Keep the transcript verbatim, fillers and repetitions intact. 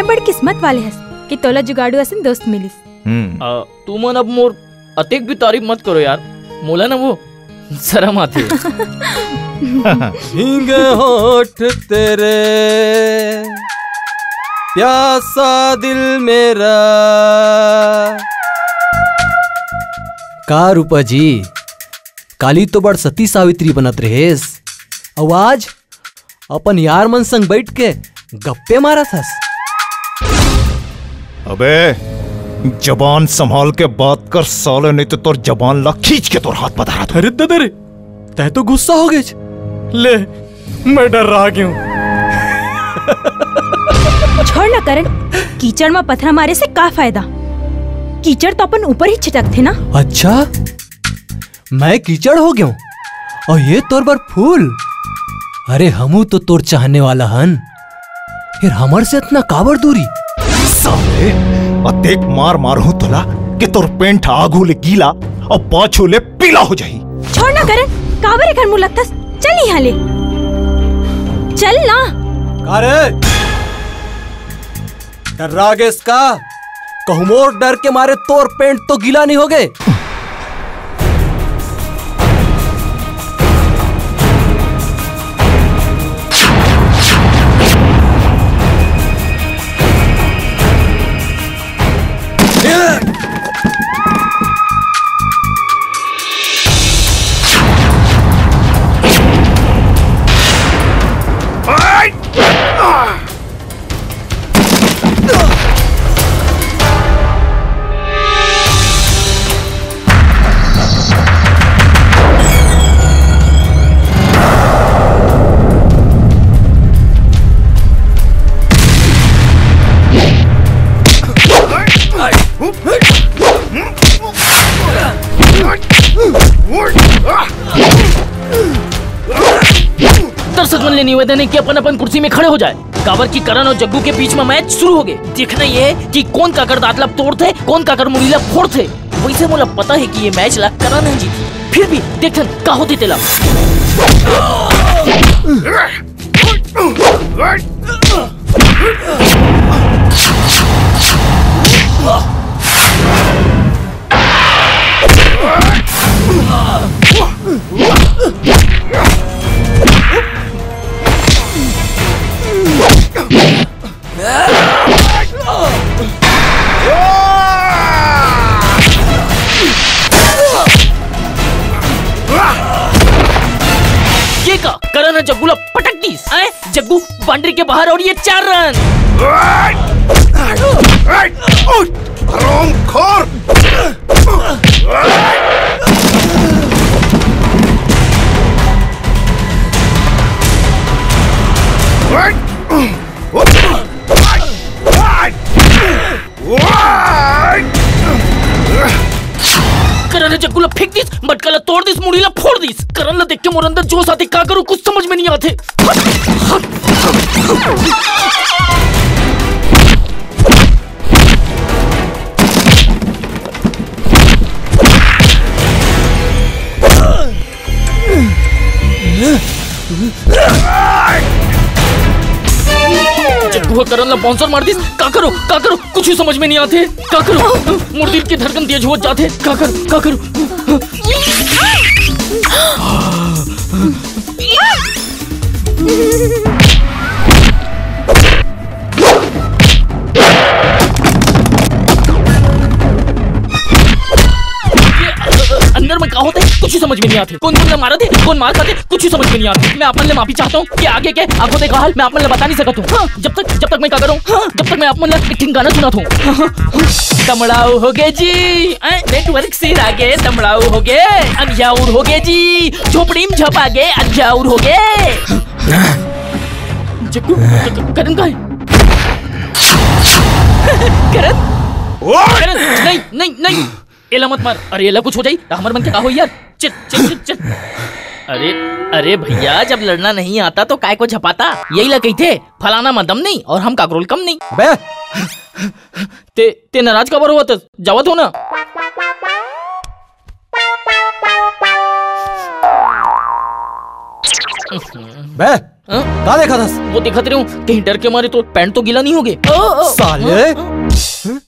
बड़ किस्मत वाले हस कि तोला जुगाड़ू असन दोस्त मिलिस। हम्म। अ, तुमन अब मोर अतेक भी तारीफ मत करो यार, मोला ना वो शरम आथे। भींगे होठ तेरे, प्यासा दिल मेरा। का रूपा जी, काली तो बड़ सती सावित्री बनत रहेस, अउ आज अपन यार मन संग बैठ के गप्पे मारत हस। अबे, जबान संभाल के बात कर साले, नहीं तो तोर जबान ला खींच के तोर हाथ में धरा दूं। अरे ददा रे, तै तो गुस्सा हो गेच। ले, मैं डर्रा गेंव। छोड़ ना करण, कीचड़ में पथरा मारे से का फायदा? कीचड़ तो अपन ऊपर ही छिटकथे ना। अच्छा, मैं कीचड़ हो गेंव अउ ये तोर बर फूल। अरे हमू तो तोर चाहने वाला हन, फिर हमर से अतना काबर दूरी? साले, अतेक मार मारहूं तोला कि तोर पेंट आगू ले गीला अउ पाछू ले पीला हो जाही। छोड़ ना करण, काबर एकर मुंह लगथस? चल इहां ले, चल ना। का रे? डर्रा गेस का? कहूं मोर डर के मारे तोर पेंट तो गीला नहीं होगे? दर्शक मन ले निवेदन हे कि अपन अपन कुर्सी में खड़े हो जाए, काबर कि करण अउ जग्गू के बीच में मैच शुरू हो गे। देखना ये हे कि कोन काकर दांत ला तोड़थे, कोन काकर मुड़ी ला फोड़थे। वैसे मोला पता हे कि ये मैच ला करण ह जीतही, फिर भी देखथन का होथे तेला। ये का? करण ह जग्गू ला पटक दिस। हैं? जग्गू बाउंड्री के बाहर अउ ये चार रन। हरामखोर! करण ह जग्गू ला फेंक दिस, मटका ला तोड़ दिस, मुड़ी ला फोड़ दिस। करण ला देख के मोर अंदर जोश आथे, का करूं, कुछ समझ में नहीं आथे। जग्गू ह करण ला बाउंसर मार दिस। का करो, का करो, कुछ समझ में नहीं आथे। का करो, मोर दिल के धड़कन तेज होत जाथे। का करो, का करो। ये, अ, अ, अंदर में का होथे, कुछ ही समझ में नहीं आथे। कोन कोन ला मारथे, कोन मार खाथे, कुछ ही समझ में नहीं आथे। मैं आप मन ले माफी चाहता हूँ कि आगे के आंखों देखा हाल मैं आप मन ले बता नहीं सकत हूँ। हाँ, जब तक, जब तक मैं का करूँ, हाँ, जब तक मैं आप मन ला एक ठिन गाना सुनात हूँ। तमड़ाऊ हो गे जी, ऐ, नेटवर्क सिरा गे, तमड़ाऊ हो गे, अंधियाउर हो गे जी, झोपड़ी में झपा गे, अंधियाउर हो गे। जग्गू, क-, क-, करण का है? करण? करण, नहीं, नहीं, नहीं। एला मत मार। अरे, एला कुछ हो जाई, त हमर मन के का होई यार? चल, चल, चल, चल। अरे, अरे भैया, जब लड़ना नहीं आता तो काय को झपाता? यही ला कहिथे, फलाना में दम नहीं और हम काकरोल कम नहीं। अबे! ते, ते नाराज काबर होवत हस? जावत हो ना। बे, हाँ? का देखत हस? वो देखत रहे हूँ, कहीं डर के मारे तो पैंट तो गीला नहीं हो गए। ओ, ओ, साले। हाँ, हाँ।